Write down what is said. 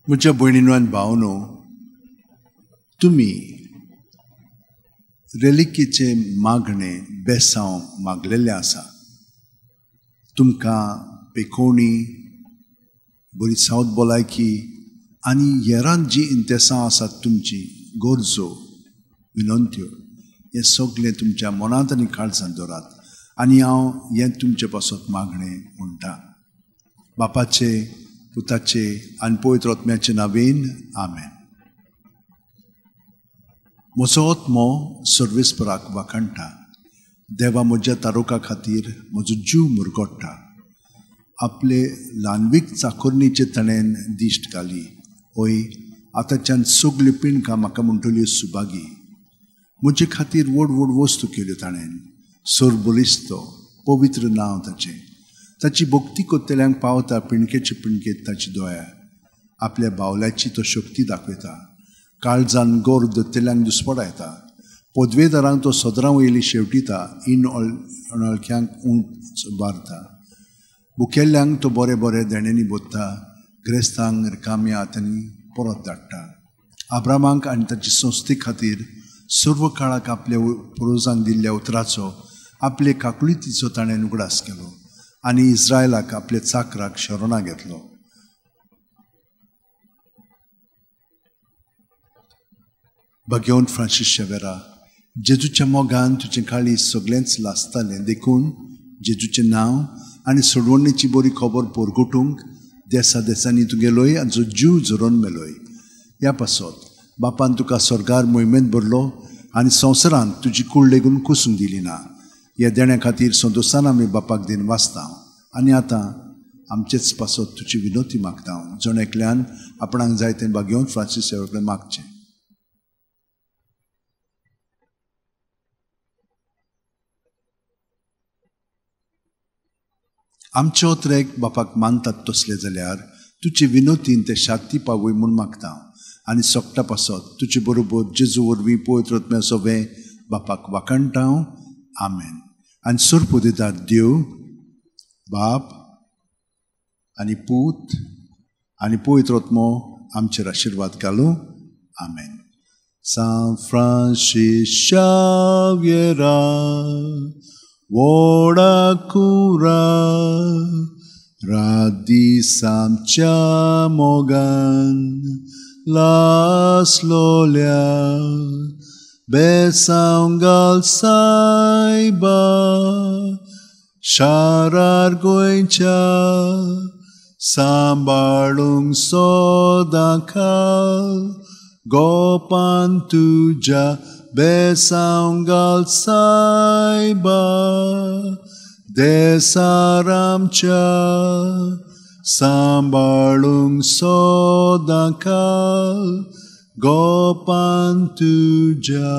म्हज्या भयणीनो आनी भावनो, तुमी रेलिकेचें मागणें बेसांव मागलेलें आसा। तुमकां पेकोवणी, बरी सावत भलायकी आनी हेरांत जीं इंतेसां आसात तुमची गरजो विनंत्यो हें सगळें तुमच्या मनांत आनी काळजांत दवरात आनी हांव हें तुमचे पासत मागणें म्हणटा। बापाचे, पुताचे आनी पवित्र आत्म्याचे नांवेन आमेन। म्हजो आत्मो सर्वेस्पराक वाखाणटा, देवा म्हज्या तारुका खातीर म्हजो जीव मुरगोट्टा। आपले ल्हानवीक चाकोरणीचे ताणें दिश्ट घाली, हय आतांच्यान सगल्यो पिणकां म्हाका म्हणटल्यो सुभागी। म्हजे खातीर व्हड व्हड वस्तू केल्यो ताणें, सरबलिस्त पवित्र नांव ताचें। ताची भक्ती कोत्तेल्यांक पावता पिणकेचे पिणकेत ताची दोया, आपल्या बावल्याची तो शक्ती दाखयता। काळजान गोर दत्तेल्यांक दुस्पडायता, पदवेदारांक तो सदरां वयली शेवटिता, इन अनळख्यांक उंच बारता। बुकेल्ल्यांक तो बरे बरे देण्यांनी बोत्ता, ग्रेस्तांक रिकाम्या हातांनी परत धाडटा। आब्रामाक आनी ताची संस्थे खातीर सर्व काळाक आपल्या पुर्वजांक दिल्ल्या उतराचो, आपले काकुळतीचो ताणें उगडास केलो आनी इस्रायलाक आपल्या चाकराक शरणा घेतलो। भाग्यवंत फ्रांसीस शेवेरा, जेजूच्या मोगान तुजें काळीज सगळेंच लासतालें, देखून जेजूचें नांव आनी सोडवणेची बरी खबर परगटूंक देसा देसांनी तूं गेलोय आनी जो जीव झरोवन मेलोय। ह्या पासत बापान तुका स्वर्गार मोहिमेंत भरलो आनी संवसारांत तुजी कूड लेगून कुसूंक दिली ना। ह्या देण्या खातीर संतोशान आमी बापाक दिन वाचता आनी आतां आमचेच पासत तुजी विनोती मागता। जण एकल्यान आपणाक जाय तें भाग्यवंत फ्रांसीस शेवेरा कडेन मागचें। आमचे ओत्रेक बापाक मानतात तसले जाल्यार तुजे विनोतीन ते शांती पावय म्हूण मागता आनी सोकटा पासत तुजे बरोबर जेजू वरवीं पवित्र आत्म्या सोबें बापाक वाखाणटा। आमेन। आनी सोरपू दितात देव बाप आनी पूत आनी पवित्र आत्मो आमचेर आशिर्वाद घालूं। आमेन। सांत फ्रांसीस शाव्येरा, व्हडा कुरा, रात दीस आमच्या मोगान लासलोल्या, बेसांव घाल सायबा शारार गोंयच्या, सांबाळूंक सदां खाल गोपान तुज्या, बेसांव घाल सायबा देसार आमच्या, सांबाळूंक सदां खाल गोपान तुज्या।